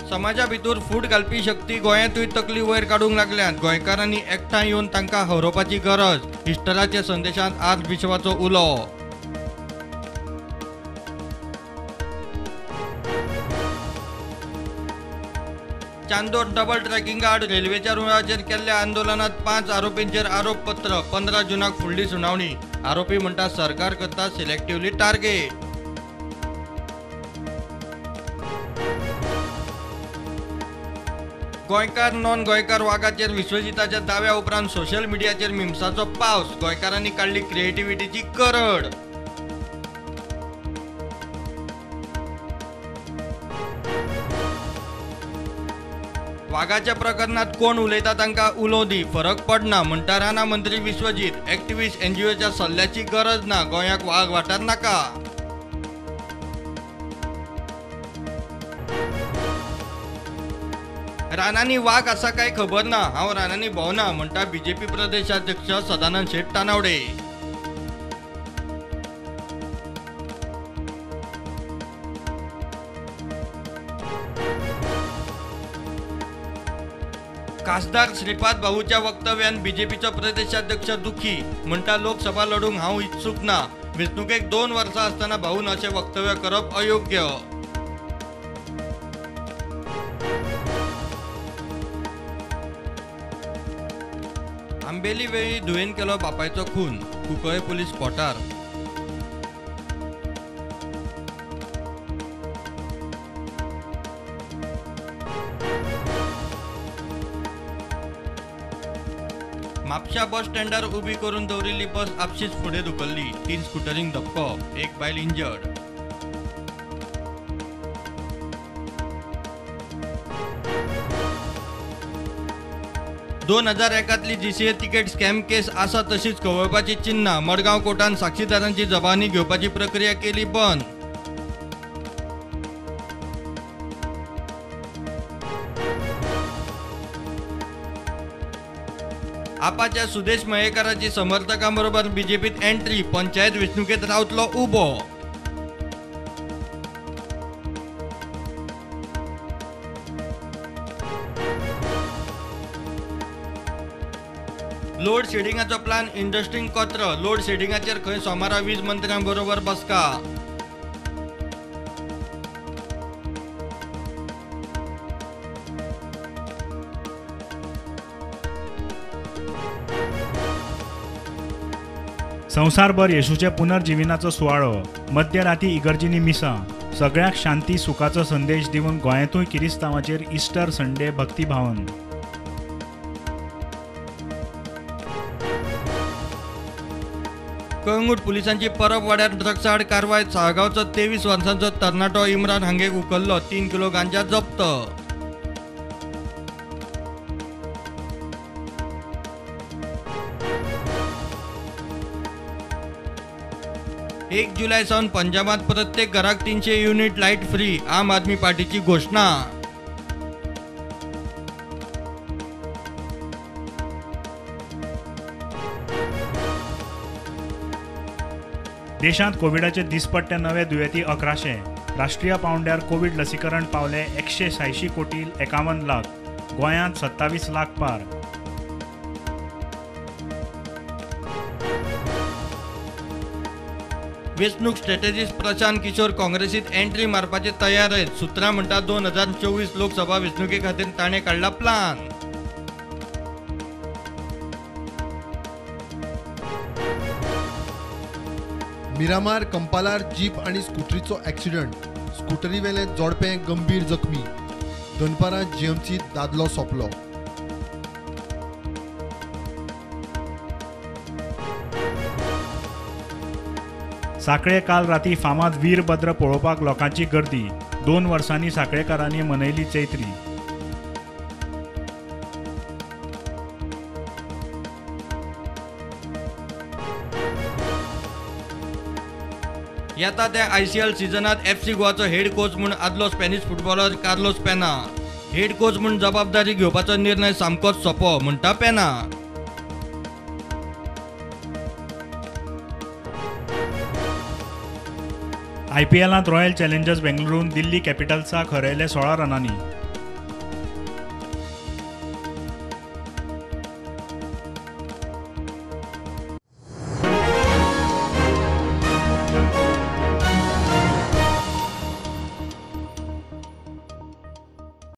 समाजा भितर फूट घालपी शक्ती गोंयांतूय तकली वयर काडूंक लागल्यात. गोंयकारांनी एकठांय येवन तांकां हरोवपाची गरज. इस्टराच्या संदेशांत आर्च बिशपाचो उलो. चांदोर डबल ट्रॅकिंगा आड रेल्वेच्या रुळाचेर केल्ल्या आंदोलनात 5 आरोपींचेर आरोपपत्र. 15 जूनाक फुडली सुनावणी. आरोपी म्हणटा सरकार करता सिलेक्टिवली टार्गेट. गोंयकार नॉन गोंयकार वागाचेर विश्वजिताच्या दाव्या उपरांत सोशल मिडियाचेर मिम्साचो पावस. गोंयकारांनी काडली क्रिएटिव्हिटीची करड. वागाच्या प्रकरणात कोण उलयता तांकां उलोवं दी, फरक पडना म्हणटा राना मंत्री विश्वजीत. एक्टिव्हिस्ट एनजीओच्या सल्ल्याची गरज ना, गोंयाक वाग वाठार नाका. रानांनी वाग आसा काय खबर ना, हांव रानांनी भोंवना म्हणटा बीजेपी प्रदेशाध्यक्ष सदानंद शेट तानावडे. खासदार श्रीपाद भाऊच्या वक्तव्यान बीजेपीचो प्रदेशाध्यक्ष दुखी, म्हणटा लोकसभा लढूंक हांव इत्सूक ना. वेंचणुकेक 2 वर्सां आसतना भाऊन अशें वक्तव्य करप अयोग्य. आंबेली वेळी धुवेन केलो बापायचो खून, कुंकळे पुलीस स्पॉटार. म्हापशा बस स्टँडार उबी करून दवरिल्ली बस आपशीच फुडें धुकल्ली. 3 स्कुटरींक धपको, 1 बायल इंजर्ड. 2001 जीसीए तिकेट स्कॅम केस आसा तशीच खवळपाची चिन्हां. मडगांव कोर्टान साक्षीदारांची जबानी घेवपाची प्रक्रिया केली बंद. आपाच्या सुदेश मयेकाराची समर्थकांबरोबर बीजेपीत एंट्री. पंचायत वेंचणुकेत रावतलो उबो. लोड शेडिंगाचो प्लान इंडस्ट्रींक कोत्र. लोड शेडिंगाचेर खंय सोमारा वीज मंत्र्यां बरोबर बसका. संवसारभर येशूच्या पुनर्जिविनाचो सुवाळो. मध्यराती इगर्जींनी मिसां. सगळ्यांक शांती सुखाचो संदेश दिवन गोंयांतूय किरिस्तांवाचेर इस्टर संडे भक्तिभावन. कळंगूट पुलिसांची परब वाड्यार ड्रग्स आड कारवाय. साळगांवचो 23 वर्सांचो तरणाटो इम्रान हांगेक उखल्लो. 3 किलो गांजा जप्त. एक जुलय सावन पंजाबात प्रत्येक घराक 300 युनिट लायट फ्री. आम आदमी पार्टीची घोशणा. देशांत कोविडाचे दिसपट्टे नवे दुयेंती 1100. राष्ट्रीय पांवड्यार कोविड लसीकरण पावले 186 कोटी 51 लाख. गोंयांत 27 लाख पार. वेंचणूक स्ट्रॅटेजिस्ट प्रशांत किशोर काँग्रेसीत एंट्री मारपाचे तयारेत. सुत्रां म्हणटा 2024 लोकसभा वेंचणुके खातीर ताणें काडला प्लान. मिरामार कंपालार जीप आनी स्कुटरीचो एक्सिडंट. स्कुटरीवेलें जोडपें गंभीर जखमी. दनपारां जीएमसीत दादलो सोंपलो. साखळे काल राती फामाद वीरभद्र पळोवपाक लोकांची गर्दी. 2 वर्सांनी साखळेकारांनी मनयली चैत्री. येता त्या आयसीएल सिजनात एफसी गोवाचो हेड कोच म्हूण आदलो Spanish footballer Carlos Pena. Head coach म्हूण जबाबदारी घेवपाचो निर्णय सामकोच सोंपो म्हणटा पेना. आयपीएलांत रॉयल चॅलेंजर्स बेंगळुरून दिल्ली कॅपिटल्साक हरयले 16 रनांनी.